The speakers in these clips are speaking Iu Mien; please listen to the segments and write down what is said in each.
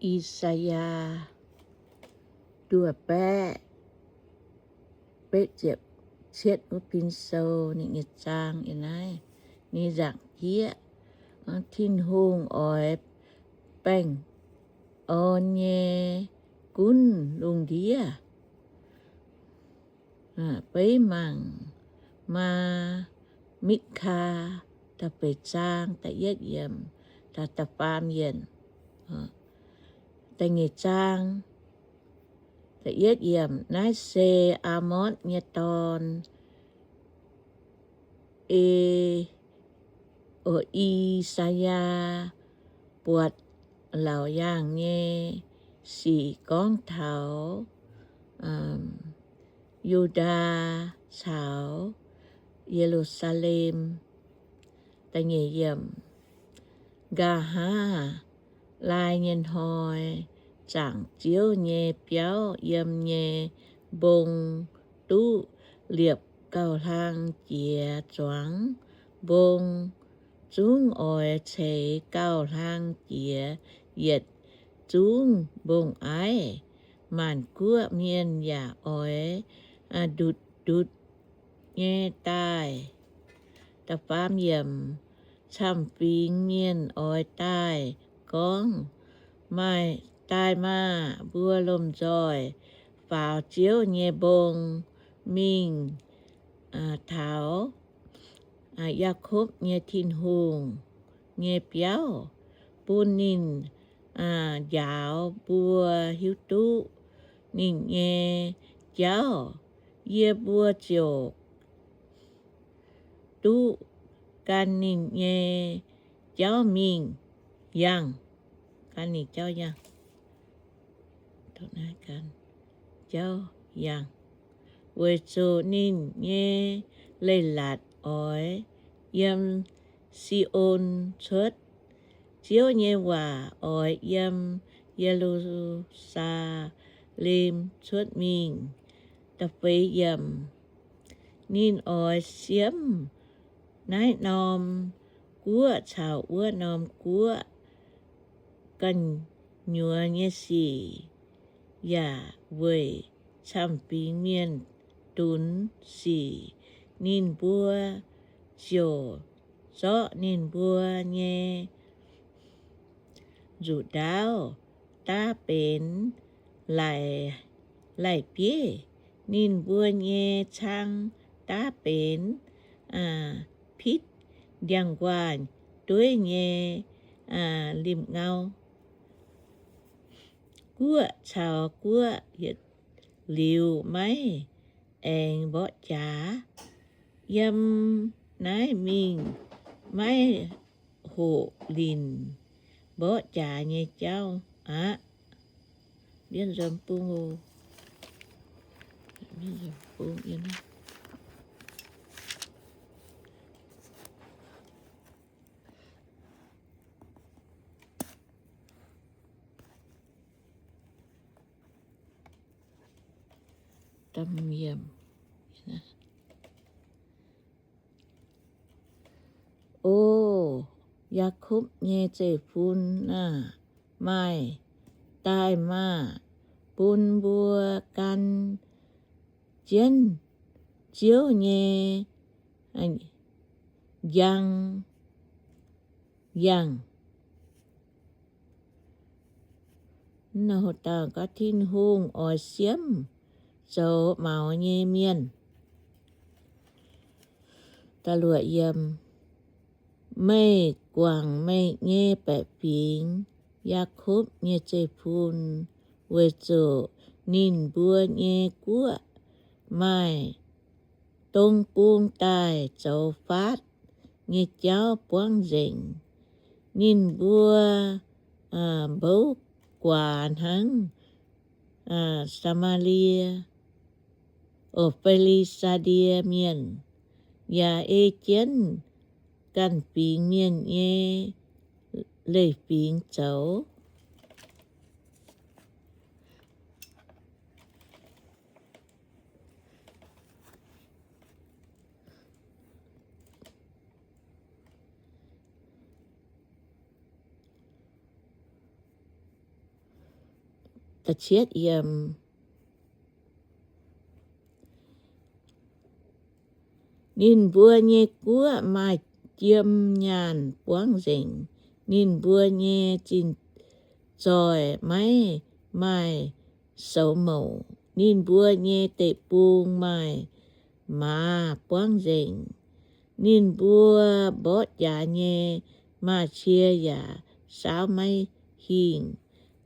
I^saa^yaa nduov baeqv betv ziepc cietv wuov pin sou ninh nyei zaang yiem naaiv. Ninh nzaangc jieqv, Tin-Hungh oix baengh orn nyei gunv lungh ndiev. Beiv mangc Maa^mitv^kaa da'feix zaang da'yietv yiemc, da'faam yiemc, da'nyeic zaang da'yietv yiemc. Naaiv se Aamotv nyei dorn, E, o, I^saa^yaa buatc laauc yaangh nyei sic gorngv taux Yu^ndaa caux Ye^lu^saa^lem. Nqa'haav laai nyei hnoi, zaangc Ziouv nyei biauv yiem nyei mbong duqv liepc gauh hlang jiex zuangx mbong, zungv oix ceix gauh hlang jiex yietc zungv mbong-aiv. Maanc guoqv mienh yaac oix ndutc ndutc nyei daaih. Camv-fingx mienh oix daaih gorngv, Maaih daaih maah! Mbuo lomh nzoih faaux Ziouv nyei mbong mingh taux Yaakopv nyei Tin-Hungh nyei biauv, bun ninh njaaux mbuo hiuv duqv ninh nyei jauv. Yie mbuo ziouc duqv gan ninh nyei jauv mingh yangh. Gan ninh jauv yangh. Jauv yangh, weic zuqc ninh nyei leiz-latc oix yiem Si^on cuotv. Ziouv nyei waac oix yiem Ye^lu^saa^lem cuotv mingh. Da'feix yiemc. Ninh oix siemv naaiv norm guoqv caux wuov norm guoqv gu'nyuoz nyei sic, yaac weic camv-fingx mienh dunx sic. Ninh mbuo ziouc zorqv ninh mbuo nyei nzuqc ndaauv daav benx lai-, lai-bieiv. Ninh mbuo nyei cang daav benx pitv ndiangx-nquaah dueiv nyei limh ngau. Guoqv caux guoqv yietc liuz maiv aengx mborqv jaax. Yiem naaiv mingh maiv hoqc linc mborqv jaax nyei jauv aqv. O Yaakopv nyei zeiv-fun aah! Maaih daaih maah! Bun mbuo gan jienv Ziouv nyei njang yangh. Tin-Hungh oix siemv zoux maux nyei mienh. Meih guangc meih nyei baeqc fingx, Yaakopv nyei zeiv-fun, weic zuqc ninh mbuo nyei guoqv maaih dong bung daaih zoux faatv nyei jauv buangv nzengc. Ninh mbuo mbouv guaax hnangv Saa^maa^lie, o, Fi^li^saa^die Mienh, yaac ei jienv ganh fingx mienh nyei leiz-fingx zoux. Da'cietv yiem. Ninh mbuo nyei guoqv maaih jiem nyaanh buangv nzengc. Ninh mbuo nyei zinh zoih maiv maaih soux mouc. Ninh mbuo nyei deic-bung maaih maaz buangv nzengc. Ninh mbuo mborqv jaax nyei maaz-cie yaac saauv maiv hingh.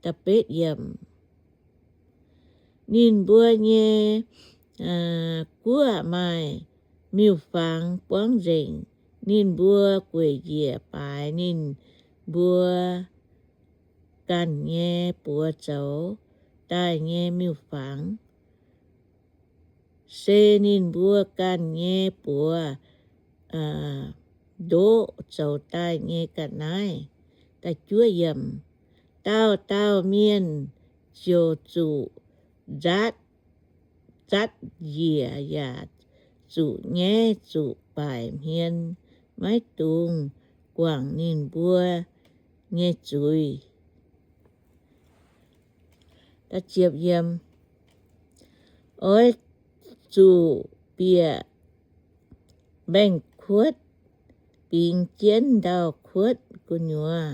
Da'betv yiem. Ninh mbuo nyei guoqv maaih miuc-fangx buangv nzengc. Ninh mbuo gueic njiec baaix ninh mbuo ganh nyei buoz zoux daaih nyei miuc-fangx, se ninh mbuo ganh nyei buoz ndoqv zoux daaih nyei ga'naaiv. Dauh dauh mienh ziouc zuqc zatv njiec yaac zuqc nyaiv zuqc baaic hmien, maiv dungx guangc ninh mbuo nyei zuiz. Oix zuqc bieqc mbaengx-kuotv bingx jienv ndau-kuotv gu'nyuoz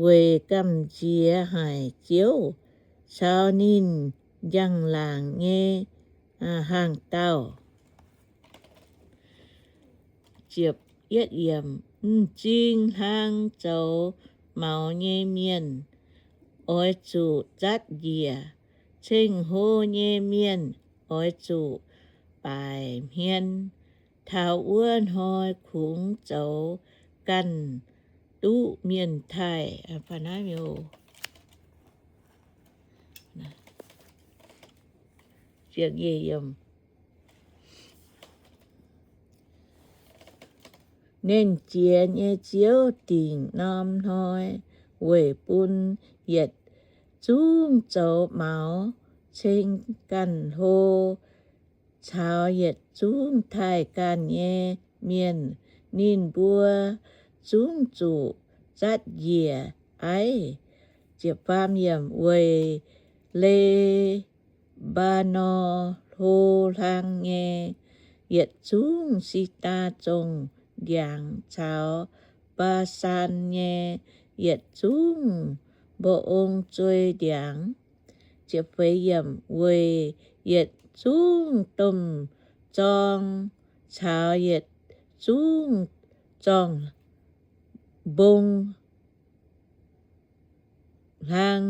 weic gamh nziex haic Ziouv caux ninh njang-laangc nyei hnaangx-daauh. M'zing hlang zoux maux nyei mienh oix zuqc zatv njiec. Ceng-hlo nyei mienh oix zuqc baaic hmien. Taux wuov hnoi kungx zoux ganh duqv mienh taaih. Nernh Jiex nyei Ziouv dingc norm hnoi weic bun yietc zungv zoux maux, ceng ganh hlo, caux yietc zungv taaih ganh nyei mienh, ninh mbuo zungv zuqc zatv njiec aiv. Weic Le- mbaa^norn hlo hlang nyei yietc zungv si^ndaa zongh ndiangx caux Mbaa^san nyei yietc zungv mba'ong zuei ndiangx, weic yietc zungv domh zorng caux yietc zungv zorng-mbong hlang,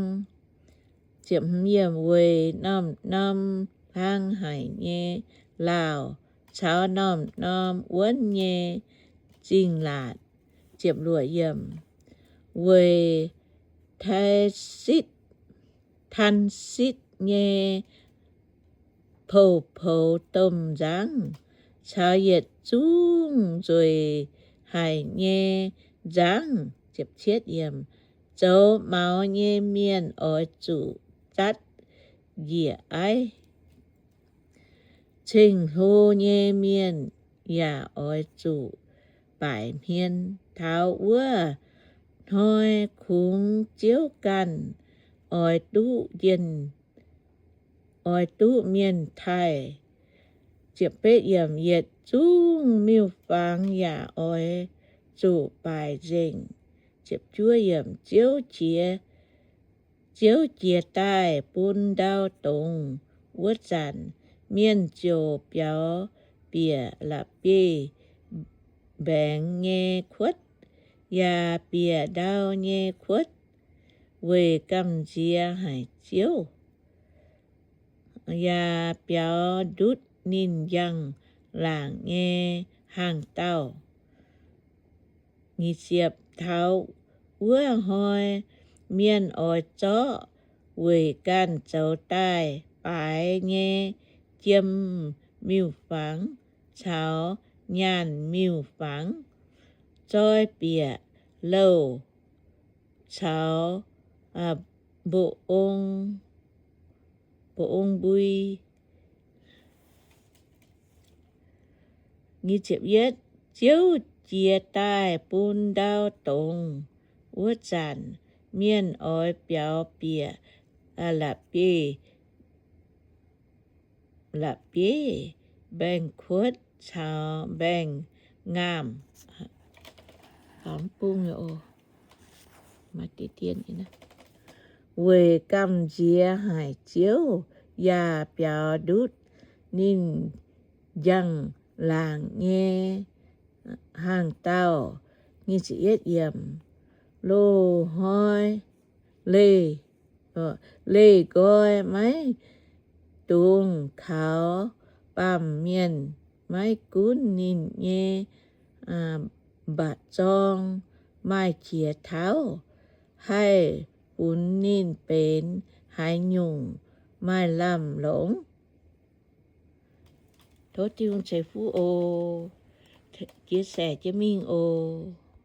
weic norm-norm hlang haic nyei laauh caux norm-norm wuonv nyei zingh laatc, weic Taasitv, Taasitv nyei poux-poux domh nzangv caux yietc zungv nzueic haic nyei nzangv. Zoux maux nyei mienh oix zuqc zatv njiec aiv. Ceng-hlo nyei mienh yaac oix zuqc baaic hmien. Taux wuov hnoi kungx Ziouv ganh oix duqv njien, oix duqv mienh taaih. Yietc zungv miuc-fangx yaac oix zuqc baaic nzengc. Ziouv jiex, Ziouv jiex daaih bun ndau dongz wuov zanc, mienh ziouc biaux bieqc la'bieiv-mbaengx nyei kuotv, yaac bieqc ndau nyei kuotv, weic gamh nziex haic Ziouv, yaac biaux ndutv ninh njang-laangc nyei hnaangx-daauh. Taux wuov hnoi mienh oix zorqv weic ganh zoux daaih baaix nyei jiem miuc-fangx caux nyaanh miuc-fangx, zoi bieqc louh caux mbo-ong, mbo-ong mbui. Ziouv jiex daaih bun ndau dongz wuov zanc, mienh oix biaux bieqc la'bieiv, la'bieiv mbaengx-kuotv caux mbaengx-ngaamh. Weic gamh nziex haic Ziouv yaac biaux ndutv ninh njang-laangc nyei hnaangx-daauh. Loz-hnoi leih, leih nqoi maiv dungx kaux baamh mienh, maiv gunv ninh nyei mba'zorng maaih qiex tauv, haih funx ninh benx haaix nyungc maaih lamh longc. Tov Tin-Hungh ceix fuqv oc. Chia sẻ jienv mingh oc.